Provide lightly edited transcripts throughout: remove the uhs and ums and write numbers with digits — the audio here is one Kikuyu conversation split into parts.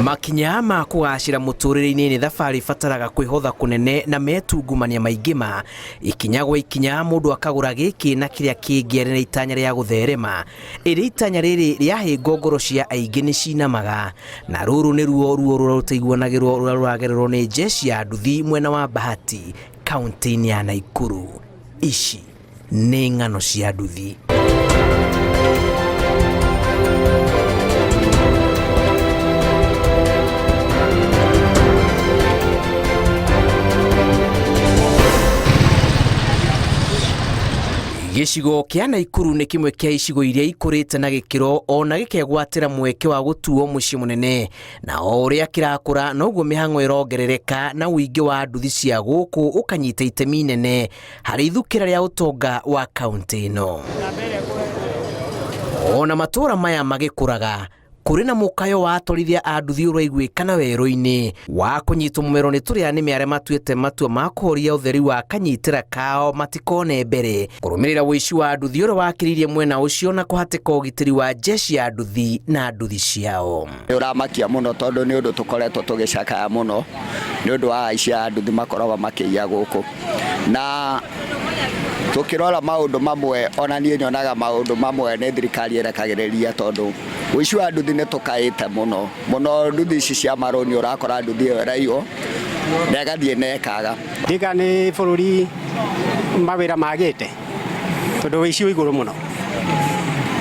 Makinya ma kũgacĩra mũtũrĩre-inĩ nĩ thabarĩ ĩbataraga kwĩhotha kũnene na metungumania maingĩ ma ikinya gwa ikinya mũndũ akagũra gĩkĩ na kĩrĩa kĩngĩ arĩ na itanya rĩa gũtherema. Ĩrĩ itanya rĩrĩ rĩahĩngwo ngoro cia aingĩ nĩ cinamaga na rũrũ nĩ ruo ruo rũrĩa rũtaiguanagĩrwo rũrĩa rũragererwo nĩ jeshi ya nduthi mwena wa Bahati kaunti-inĩ ya Naikuru. Ici nĩ ng'ano cia nduthi. Gĩcigo kĩa Naikuru nĩ kĩmwe kĩa icigo iria ikũrĩte na gĩkĩro ona gĩkegwatĩra mweke wa gũtuo mũciĩ mũnene, na o ũrĩa kĩrakũra noguo mĩhang'o ĩrongerereka na ũingĩ wa nduthi cia gũkũ ũkanyita itemi inene harĩ ithukĩra rĩa ũtonga wa kaunti ĩno. Ona matũũra maya magĩkũraga, kũrĩ na mũkayo wa atwarithia a nduthi ũraiguĩkana werũ-inĩ wa kũnyitwo mũmero nĩ tũrĩa nĩme arĩa matuĩte matua ma kũhoria ũtheri wa kanyitĩra kao matikone mbere kũrũmĩrĩra ũici wa nduthi ũrĩa wakĩrĩirie mwena ũcio na kũhatĩka ũgitĩri wa jeshi ya nduthi na nduthi ciao. Nĩ ũramakia mũno tondũ nĩ ũndũ tũkoretwo tũgĩcakaya mũno nĩ ũndũ wa aici a nduthi makoragwo makĩiya gũkũ. Na tũkĩrora maũndũ mamwe ona niĩ nyonaga maũndũ mamwe nĩ thirikari ĩrekagĩrĩria tondũ ũici wa nduthi nĩ tũkaĩte mũno mũno nduthi ici cia marũni ũrakora nduthi ĩyo ĩraiywo na ĩgathiĩ na ĩkaga. Ndiga nĩ bũrũri mawĩra magĩte tondũ ũici wĩ igũrũ mũno.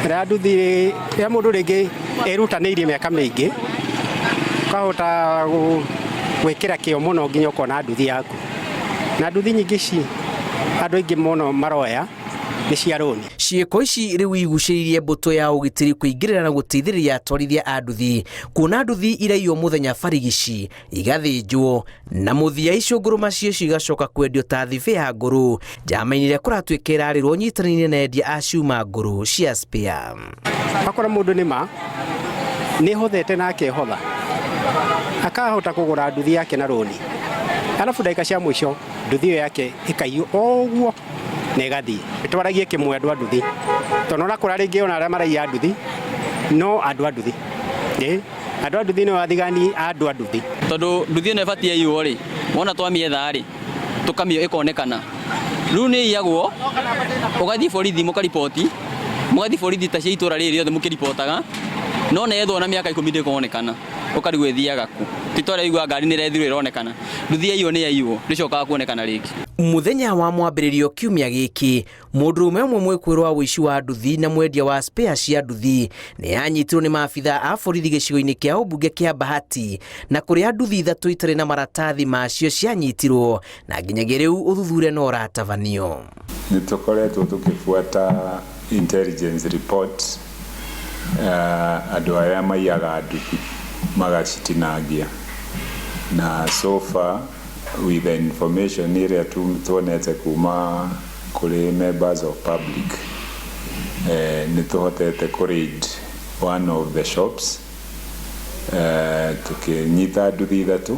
Rĩrĩa nduthi rĩrĩa mũndũ rĩngĩ erutanĩirie mĩaka mĩingĩ ũkahota gwĩkĩra kĩo mũno nginya ũkona nduthi yaku. Na nduthi nyingĩ ici andũ aingĩ mũno maroya nĩ cia rũni. Ciĩko ici rĩu igucĩrĩirie mbũtũ ya ũgitĩri kũingĩrĩra na gũteithĩrĩria atwarithia a nduthi kuona nduthi iraiywo mũthenya barigici igathĩnjwo na mũthia icũngũrũma ciacio igacoka kwendio ta thibĩa ngũrũ njama-inĩ ĩrĩa kũratuĩka ĩrarĩrwo nyitanĩire na endia a cuma ngũrũ cia spare. Akora mũndũ nĩ ma nĩ hothete na akehotha akahota kũgũra nduthi yake na rũni, arabu ndagĩka cia mũico nduthi ĩyo yake ĩkaiywo o ũguo na ĩgathiĩ. Twaragie kĩmwe andũ a nduthi tondũ ũrakora rĩngĩ ona arĩa maraiya nduthi no andũ a nduthi, andũ a nduthi nĩo athigani a andũ a nduthi. Tondũ nduthi ĩno ĩbatiĩ ĩiywo rĩ, wona twamĩetha rĩ, tũkamĩ ĩkonekana. Rĩu nĩ ĩiyagwo, ũgathiĩ borithi mũkariboti, mũgathiĩ borithi ta cia itũra rĩrĩ rĩothe mũkĩribotaga, no na yethwo na mĩaka ikũmi ndĩkonekana, ũkarigwo ĩthiaga kũ. Ti ta ũrĩa ũiguaga ngari nĩ ĩrethirwo ĩronekana, nduthi yaiywo nĩ yaiywo, ndĩcokaga kuonekana rĩngĩ. Mũthenya wa mwambĩrĩrio kiumia gĩkĩ, Mũndũrũme ũmwe mwĩkũĩrwo wa ũici wa nduthi na mwendia wa spare cia nduthi nĩ anyitirwo nĩ maabitha a borithi gĩcigo-inĩ kĩa ũmbunge kĩa Bahati na kũrĩa nduthi ithatũ itarĩ na maratathi macio cianyitirwo na nginyagia rĩu ũthuthuria no ũratabanio. Nĩ tũkoretwo tũkĩbuata intelligence report andũ arĩa maiyaga nduthi magacitinangia na so far with the information ĩrĩa tuonete kuma kũrĩ members of public nĩ tũhotete kũ raid one of the shops tũkĩnyita nduthi ithatũ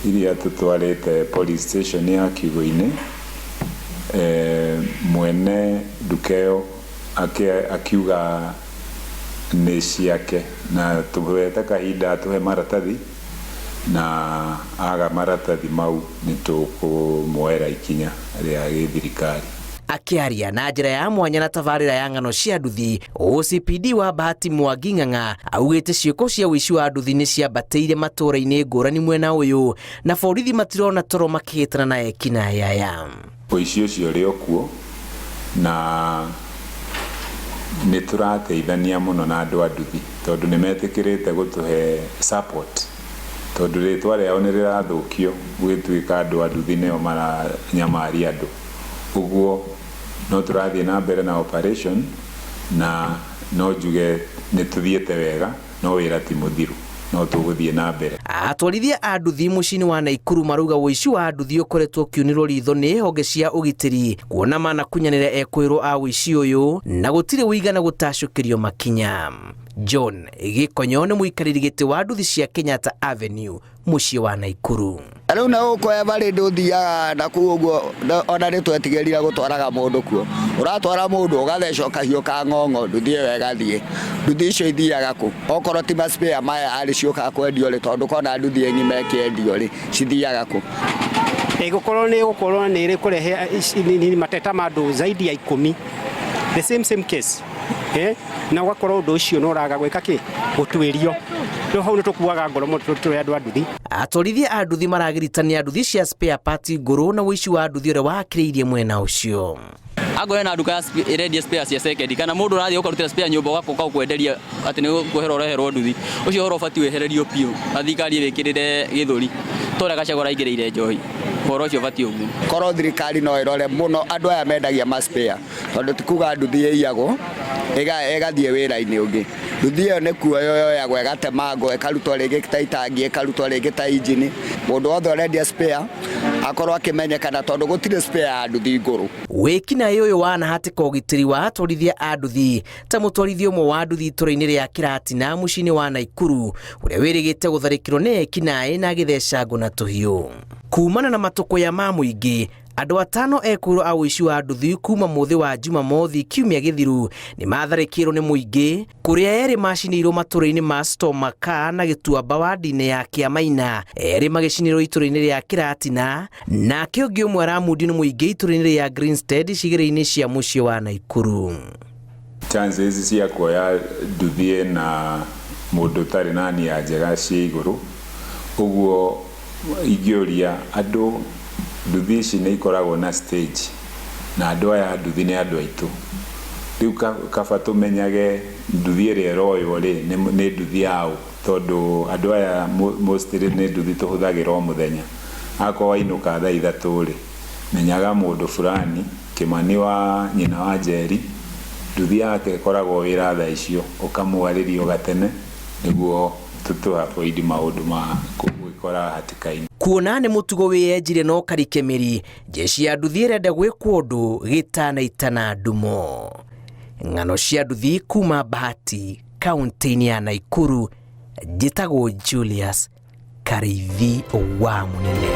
iria tũtwarĩte police station ya Kiugũ-inĩ. Mwene nduka ĩyo akiuga nĩ ciake na tũhete kahinda atũhe maratathi na aga maratathi mau nĩ tũkũmuoera ikinya rĩa gĩthirikari. Akĩaria na njĩra ya mwanya na tabarĩra ya ng'ano cia nduthi, OCPD wa Bahati Mwangi Ng'ang'a augĩte ciĩko cia ũici wa nduthi nĩ ciambatĩire matũũra-inĩ ngũrani mwena ũyũ na borithi matirona toro makĩhĩtana na ekinaĩ aya. Ũici ũcio ũrĩ o kuo na nĩ tũrateithania mũno na andũ a nduthi tondũ nĩ metĩkĩrĩte gũtũhe support tondũ rĩtwa rĩao nĩ rĩrathũkio gũgĩtuĩka andũ a nduthi nĩo maranyamaria andũ. Ũguo no tũrathiĩ na mbere na operation na no njuge nĩ tũthiĩte wega no wĩra ti mũthiru no tũgũthiĩ na mbere. Atwarithia a nduthi mũciĩ-inĩ wa Naikuru marauga ũici wa nduthi ũkoretwo ũkiunĩrwo ritho nĩ honge cia ũgitĩri kuona manakunyanĩra ekũĩrwo a ũici ũyũ na gũtirĩ ũigana gũtacũkĩrio makinya. John Gĩkonyo nĩ mũikarĩri gĩtĩ wa nduthi cia Kenyatta Avenue mũciĩ wa Naikuru. Rĩu na gũkũ Eveready ũthiaga na kũu ũguo, ona nĩ twetigĩrire gũtwaraga mũndũ kuo. Ũratwara mũndũ ũgathecwo kahiũ ka ng'ong'o, nduthi ĩyo ĩgathiĩ. Nduthi icio ithiaga kũ? Okorwo ti ma spare maya arĩ ciũkaga kwendio rĩ, tondũ kona nduthi ng'ima ĩkĩendio rĩ, cithiaga kũ? Ĩgũkorwo nĩ ĩgũkorwo nĩ ĩkũrehe mateta ma andũ zaidi ya 10, the same case, na ũgakorwo ũndũ ũcio nĩ ũraga gwĩka kĩ gũtuĩrio. Rĩu hau nĩ tũkuaga ngoro mũno tũrĩ andũ a nduthi. Atwarithia a nduthi maragiritania nduthi cia spare part ngũrũ na ũici wa nduthi ũrĩa wakĩrĩirie mwena ũcio. Angorwo na nduka ya ĩrendia spare cia second, kana mũndũ ũrathiĩ ũkarutĩra spare nyũmba ũgakoka ũkwenderia atĩ nĩ kweherwo ũreherwo nduthi, ũcio ũhoro ũbatiĩ wehererio biũ na thirikari ĩwĩkĩrĩre gĩthũri ta ũrĩa Gachagua araingĩrĩire njohi. Ũhoro ũcio ũbatiĩ ũguo. Korwo thirikari no ĩrore mũno andũ aya mendagia ma spare, tondũ ti kuga nduthi ĩiyagwo ĩgathiĩ wĩra-inĩ ũngĩ. Nduthi ĩyo nĩ kuoywo yoyagwo ĩgatemangwo, ĩkarutwo rĩngĩ ta itangi, ĩkarutwo rĩngĩ ta injini. Mũndũ wothe ũrendia spare akorwo akĩmenyekana, tondũ gũtirĩ spare ya nduthi ngũrũ. Wĩkinaĩ ũyũ wanahatĩka ũgitĩri wa atwarithia a nduthi ta mũtwarithia ũmwe wa nduthi itũra-inĩ rĩa Kĩratina mũciĩ-inĩ wa Naikuru ũrĩa wĩrĩgĩte gũtharĩkĩrwo nĩ ekinaĩ na agĩthecangwo na tũhiũ. Kumana na matũkũya ma mũingĩ, andũ 5 ekũĩrwo a ũici wa nduthi kuma mũthĩ wa Jumamothi kiumia gĩthiru nĩ matharĩkĩirwo nĩ mũingĩ kũrĩa erĩ macinĩirwo matũra-inĩ ma Stomaka na Gĩtuamba wadi-inĩ ya Kĩamaina, erĩ magĩcinĩrwo itũra-inĩ rĩa Kĩratina, nake ũngĩ ũmwe aramundio nĩ mũingĩ itũra-inĩ rĩa Greenstead cigĩrĩ-inĩ cia mũciĩ wa Naikuru. Chances cia kuoya nduthi na mũndũ ũtarĩ na nia njega ciĩ igũrũ, ũguo ingĩũria andũ nduthi ici nĩ ikoragwo na stage na andũ aya nduthi nĩ andũ aitũ. Rĩu kaba tũmenyage nduthi ĩrĩa ĩroywo rĩ nĩ nduthi yaũ, tondũ andũ aya mostly nĩ nduthi tũhũthagĩra o mũthenya. Akorwo wainũka thaa 3 rĩ, menyaga mũndũ fulani Kĩmani wa nyina wa Njeri, nduthi yake ĩkoragwo wĩra thaa icio, ũkamwarĩria gatene nĩguo tũtũ avoid maũndũ ma gwĩkora hatĩka-inĩ. Kuona nĩ mũtugo wĩyenjire no karike mĩri, jeshi ya nduthi ĩrenda gwĩkwo ũndũ gĩtanaitana ndumo. Ng'ano cia nduthi kuma Bahati kaunti-inĩ ya Naikuru, njĩtagwo Julius Karĩithi wa Mũnene.